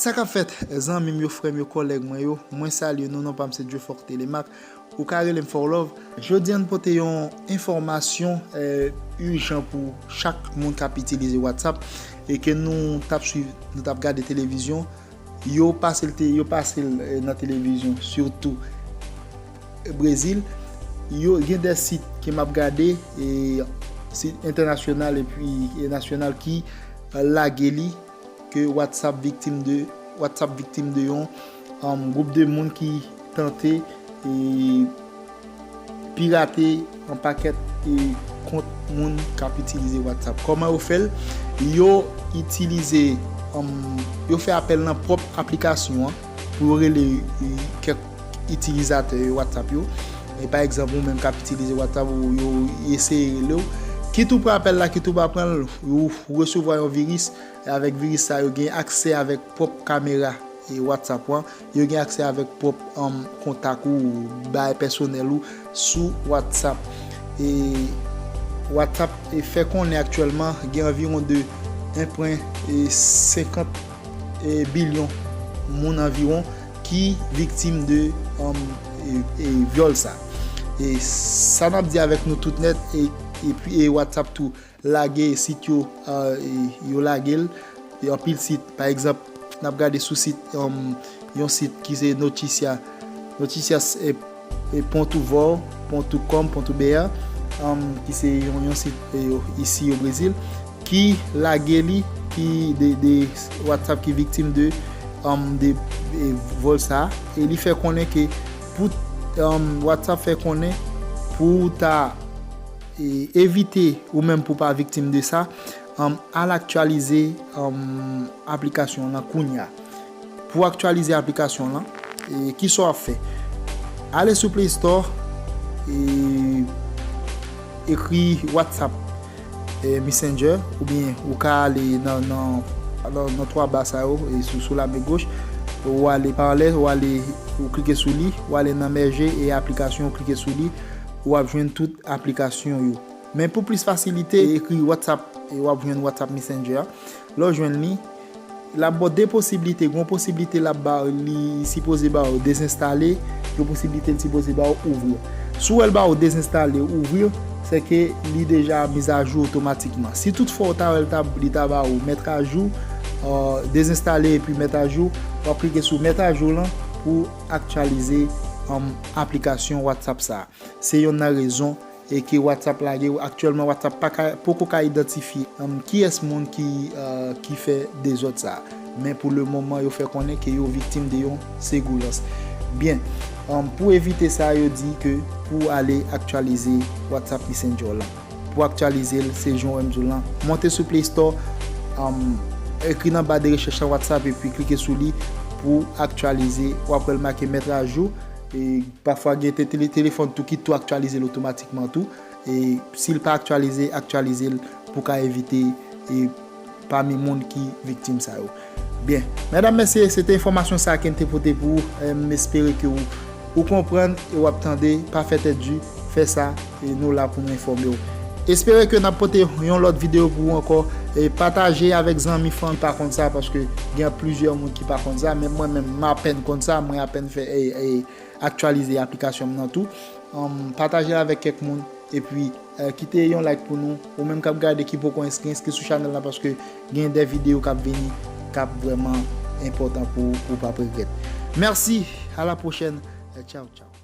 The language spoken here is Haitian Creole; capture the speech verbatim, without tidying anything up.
Sa k ap fèt, zanmi m yo, frè m yo, kòlèg mwen yo, mwen salye nou, non pa m se Dieufort Telemaque. Ou ka rele m Fort Love. Jodi a n pote yon enfòmasyon, eh, ijan pou chak moun k ap itilize WhatsApp e ke nou t ap swiv, nou t ap gade televizyon. Yo pase l te, yo pase l, eh, nan televizyon, sitou Brezil. Yo gen de sit ke m ap gade, e sit entènasyonal epi, e nasyonal ki, eh, lage li ke WhatsApp viktim de, WhatsApp viktim de yon, um, gwoup de moun ki tante, e, pirate yon pakèt, e, kont moun k ap itilize WhatsApp. Kòman yo fè l? Yo itilize, um, yo fè apèl nan pwòp aplikasyon an pou yo rele, e, kèk itilizatè WhatsApp yo. E pa egzanp, ou menm k ap itilize WhatsApp, ou, yo eseye rele w. Kit ou pran apèl la, kit ou pa pran l, ou resevwa yon viris. E avèk viris sa, yo gen aksè avèk pwòp kamera e WhatsApp ou an. Yo gen aksè avèk pwòp, um, kontak ou, bagay pèsonèl ou sou WhatsApp. E WhatsApp, e, fè konnen aktyèlman gen anviwon de en pwen senkant, e, bilyon moun anviwon ki viktim de, um, e, e, vyòl sa. E sa n ap di avèk nou tout nèt, e, epi, e WhatsApp tou lage sit yo, a, e, yo lage l, e anpil sit, pa egzanp, n ap gade sou sit, um, yon sit ki se Noticias, Noticias, e, e, ponto vo, ponto com, ponto br, um, ki se yon, yon sit, e, yo, isi o Brezil, ki lage li, ki de, de WhatsApp ki viktim de, um, de, e, vòl sa, e li fè konnen ke pou, um, WhatsApp fè konnen pou ta, e, evite ou menm pou pa viktim de sa, um, al aktyalize, um, aplikasyon lan kounya. Pou aktyalize aplikasyon lan, e, kisa w ap fè? Ale sou Play Store, e, ekri WhatsApp, e, Messenger, oubyen ou ka ale nan, nan, nan, nan twa ba sa yo, e, sou, sou lame goch, ou ale pa anlè, ou ale, ou klike sou li, ou ale nan mèje e aplikasyon, ou klike sou li, w ap jwenn tout aplikasyon yo. Men pou plis fasilite, ekri WhatsApp e w ap jwenn WhatsApp Messenger a. Lè w jwenn li, l ap ba w de posiblite. Gen yon posiblite l ap ba w, li sipoze ba w dezenstale, gen posiblite l sipoze ba w ouvri. Si w wè l ba w dezenstale, ouvri, se ke li deja mizajou otomatikman. Si toutfwa w ta wè l ta, li ta ba w mèt ajou, euh, dezenstale epi mèt ajou, w ap klike sou mèt ajou lan pou aktyalize, um, aplikasyon WhatsApp sa a. Se yonn nan rezon e ke WhatsApp lage. Aktyèlman, WhatsApp pa ka, poko ka idantifye, um, kiyès moun ki, euh, ki fè dezòd sa a. Men pou le moman, yo fè konnen ke yo viktim de yon segoulans. Byen, um, pou evite sa, yo di ke pou ale aktyalize WhatsApp Messenger lan. Pou aktyalize l, se jan w wè m di w lan. Monte sou Play Store, um, ekri nan ba de rechèch lan WhatsApp epi klike sou li pou aktyalize. W ap wè l make mèt ajou. E pafwa gen te-, tele-, telefòn tou ki tou aktyalize l otomatikman tou. E si l pa aktyalize, aktyalize l pou ka evite, e, pami moun ki viktim sa yo. Byen, medam, mesye, se te enfòmasyon sa ke n te pote pou ou. E, m espere ke ou, ou konprann e w ap tande. Pa fè tèt di, fè sa, e nou la pou nou enfòme w. Espere ke n ap pote yon lòt videyo pou ou ankò. E pataje avèk zanmi, fanmi pa konn sa, paske gen plizyè moun ki pa konn sa, men mwen menm, m apèn konn sa, mwen apèn fè, e, e, aktyalize aplikasyon m nan tou. Um, pataje l avèk kèk moun, epi, eh, kite yon like pou nou. Ou menm k ap gade ki poko enskri, enskri sou chanèl la, paske gen de videyo k ap vini k ap vrèman enpòtan pou, pou w p ap regrèt. Mèsi, a la pwochèn. Eh, tchaw, tchaw.